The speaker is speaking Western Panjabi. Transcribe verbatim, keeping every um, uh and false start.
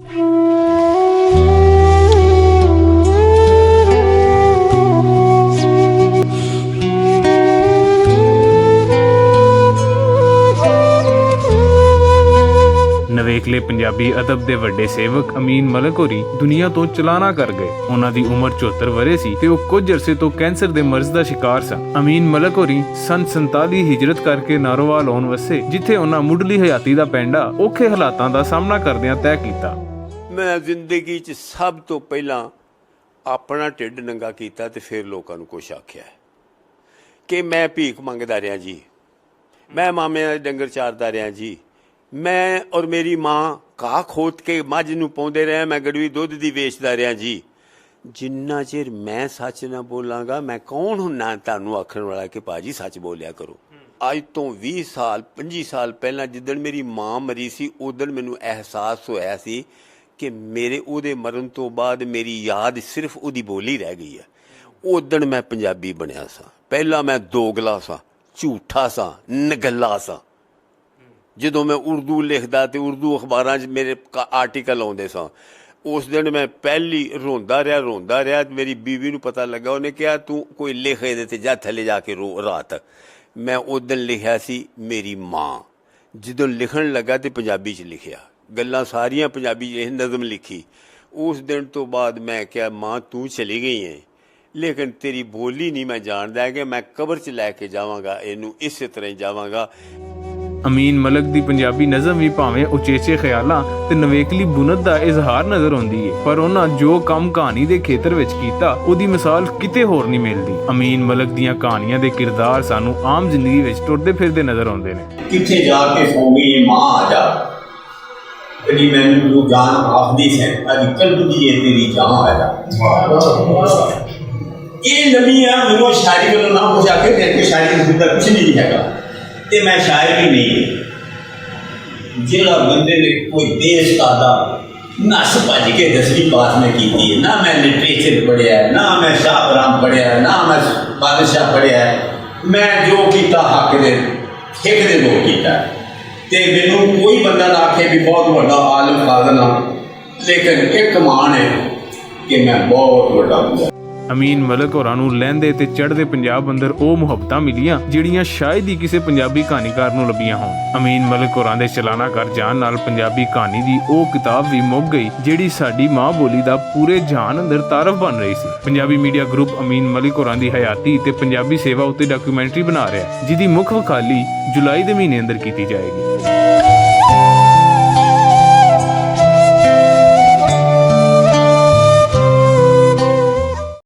نویکلے پنجابی ادب دے وڈے سیوک امین ملک ہوری دنیا تو چلانا کر گئے۔ انہاں دی عمر چوہتر ورے سی تے او کچھ عرصے تو کینسر دے مرض دا شکار سن۔ امین ملک ہوری سن سنتالی ہجرت کر کے ناروال آن وسے، جتھے انہاں مڈلی حیاتی دا پینڈا اوکھے حالاتاں دا سامنا کردیاں طے کیتا۔ میں زندگی چ سب تو پہلاں اپنا ٹھڈ ننگا کیتا تے فیر لوکاں نوں کچھ آکھیا ہے کہ میں بھیک منگدا رہیا جی، میں مامے دے ڈنگر چاردا رہیا جی، میں اور میری ماں کھا کھوت کے مجھ نوں پاؤندے رہے، میں گڑوی دودھ دی ویچدا رہیا جی۔ جنہ چیر میں سچ نہ بولاں گا، میں کون ہوں نہ تانوں آکھن والا کہ پاجی سچ بولیا کرو۔ اج تو ویہہ سال، پنجی سال پہلاں جدن میری ماں مری سی، ادن مینوں احساس ہویا سی کہ میرے او دے مرن تو بعد میری یاد صرف او دی بولی رہ گئی ہے۔ ادن میں پنجابی بنیا سا۔ پہلا میں دوگلا سا، جھوٹا سا، نگلا سا۔ جدوں میں اردو لکھدا تے اردو اخباراں 'چ میرے کا-، آرٹیکل آوندے سن۔ اس دن میں پہلی روندا رہیا، روندا رہیا تے میری بیوی نوں پتہ لگا، انہیں کہیا، "توں کوئی لکھ ایدے تے جا تھلے جا کے رو رات۔" میں اس دن لکھیا سی، "میری ماں۔" جدوں لکھن لگا تے پنجابی 'چ لکھیا، گلاں ساریاں پنجابی 'چ لکھی، نظم لکھی۔ اس دن تو بعد میں کہیا، "ماں، توں چلی گئی ہیں۔" لیکن تیری بولی نہیں میں جاندا ہے کہ میں قبر چ لے کے جاواں گا، اینوں اسے طرح ہی جاواں گا۔ امین ملک دی پنجابی نظم وی بھاویں اچیچے خیالاں تے نویکلی بنت دا اظہار نظر ہوندی ہے، پر انہاں جو کم کہانی دے کھیتر وچ کیتا، اودی مثال کتے ہور نہیں ملدی۔ امین ملک دیاں کہانیاں دے کردار سانوں عام زندگی وچ ٹردے پھردے نظر ہوندے نے۔ کتھے جا کے سو گئی ہے ماں، آ جا۔ کدی مینوں تو جان آخدی سے، اج کلپدی ہے تیری جان، آ جا۔ یہ نبی ہے، مینوں شاعری والوں نہ پوچھا کہ تیرے کو شاعری نصیب کا کچھ نہیں ہے گا۔ تے میں شاعر بھی نہیں ہوں۔ جڑا بندے نے کوئی دیش کا دا نس بھج کے دسویں پاس میں کیتی ہے، نہ میں لٹریچر پڑھیا ہے، نہ میں شاہ برام پڑھیا ہے، نہ میں بادشاہ پڑھیا ہے۔ میں جو کیتا حق دے، حق دے لوگ کیتا ہے۔ تے مینوں کوئی بندہ نہ آکھے بھی بہت بڑا عالم فاضل ہاں، لیکن ایک مان ہے کہ میں بہت بڑا بندہ۔ امین ملک ہوراں نوں لہندے تے چڑھدے پنجاب اندر او محبتاں ملیاں جڑیاں شاید ہی کسے پنجابی کہانیکار نوں لبیاں ہون۔ امین ملک ہوراں دے چلانا گھر جان نال پنجابی کہانی دی او کتاب وی مک گئی جڑی ساڈی ماں بولی دا پورے جہان اندر تعارف بن رہی سی۔ پنجابی میڈیا گروپ امین ملک ہوراں دی حیاتی تے پنجابی سیوا اتے ڈاکیومنٹری بنا رہیا ہے، جدی مکھ وکھالی جولائی دے مہینے اندر کیتی جائے گی۔